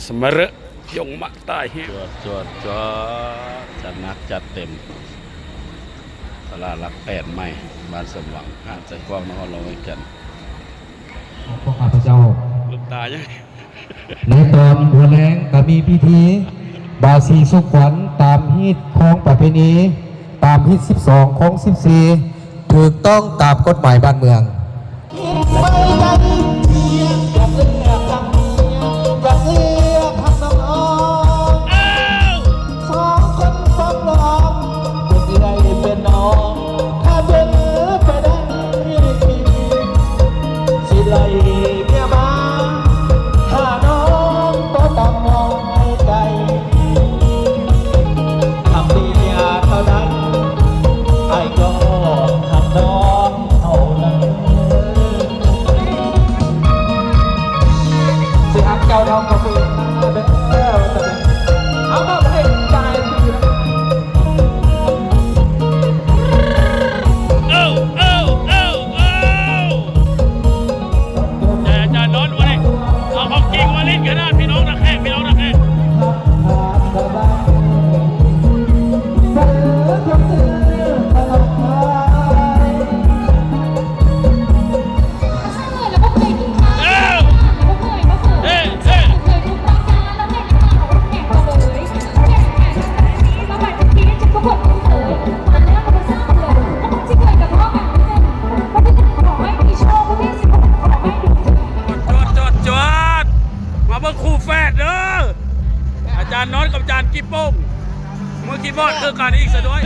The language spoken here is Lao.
ສະມະເຣີ ຍົງມະຕາຍແຮງ ຈວດ ຈວດ ຈວດ ຈັດໜັກຈັດເຕັມ ສາລາຫຼັກແປດໃໝ່ ບ້ານສົມຫວັງ ຫາດຊາຍຟອງ ນະຄອນຫຼວງວຽງຈັນ. ພວກຂ້າພະເຈົ້າ ໃນຕອນຫົວແລງກະມີພິທີບາສີສູ່ຂວັນຕາມຮີດຄອງປະເພນີ ຕາມຮີດສິບສອງ ຄອງສິບສີ່ ຖືກຕ້ອງຕາມກົດໝາຍບ້ານເມືອງ. ຈວດ ຈວດ ຈວດ ມາເບິ່ງຄູ່ແຝດເດີ ອາຈານນອນກັບອາຈານກີໂປ່ງ ມືຄີບອດຄືກັນອີກຊະດ້ວຍ.